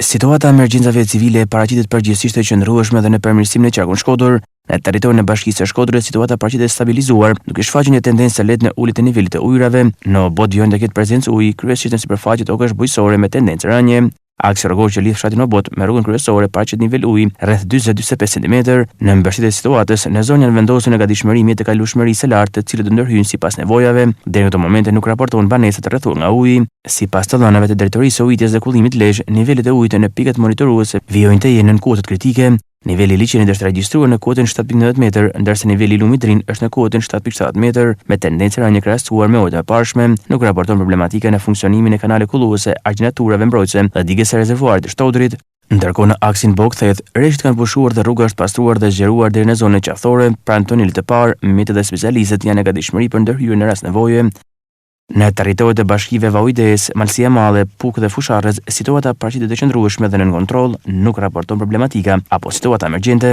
Situata e emergjencave civile paraqitet përgjithësisht e qëndrueshme dhe në përmirësim në qarkun Shkodër. Në territorin e Bashkisë së Shkodrës situata paraqitet e stabilizuar, duke shfaqur një tendencë të lehtë në ulje të nivelit të ujërave. Në Obot vijon të ketë prezencë uji, kryesisht në sipërfaqe tokash bujqësore me tendencë rënie. Aksi rrugor që lidh fshatin Obot me rrugën kryesore paraqet nivel uji rreth 40-45 centimetër. Në mbështetje të situatës, në zonë janë vendosur në gatishmëri mjete të kalueshmërisë së lartë të cilët do ndërhyjnë sipas nevojave. Deri në këto momente nuk raportohen banesa të rrethuar nga uji. Sipas të dhënave të Drejtorisë së Ujitjes dhe Kullimit Lezhë, nivelet e ujit në pikat monitoruese vijojnë të jenë nën kuotat kritike. Niveli i liqenit është regjistruar në kuotën 7.90 metër, ndërsa niveli i lumit Drin është në kuotën 7.7 metër, me tendencë rënie krahasuar me orët e mëparshme. Nuk raporton problematika në funksionimin e kanaleve kulluese, argjinaturave mbrojtëse dhe digës së rezervuarit të Shtodrit. Ndërkohë në aksin Bogë-Theth, reshjet kanë pushuar dhe rruga është pastruar dhe zgjeruar deri në zonën Qafë-Thore, pranë tunelit të parë, mjetet dhe specialistët janë në gatishmëri për ndërhyrje në rast nevoje. Në territoret e bashkive Vau i Dejës, Malësi e Madhe, Pukë dhe Fushë-Arrëz, situata paraqitet e qëndrueshme dhe nën kontroll, nuk raporton problematika apo situata emergjente.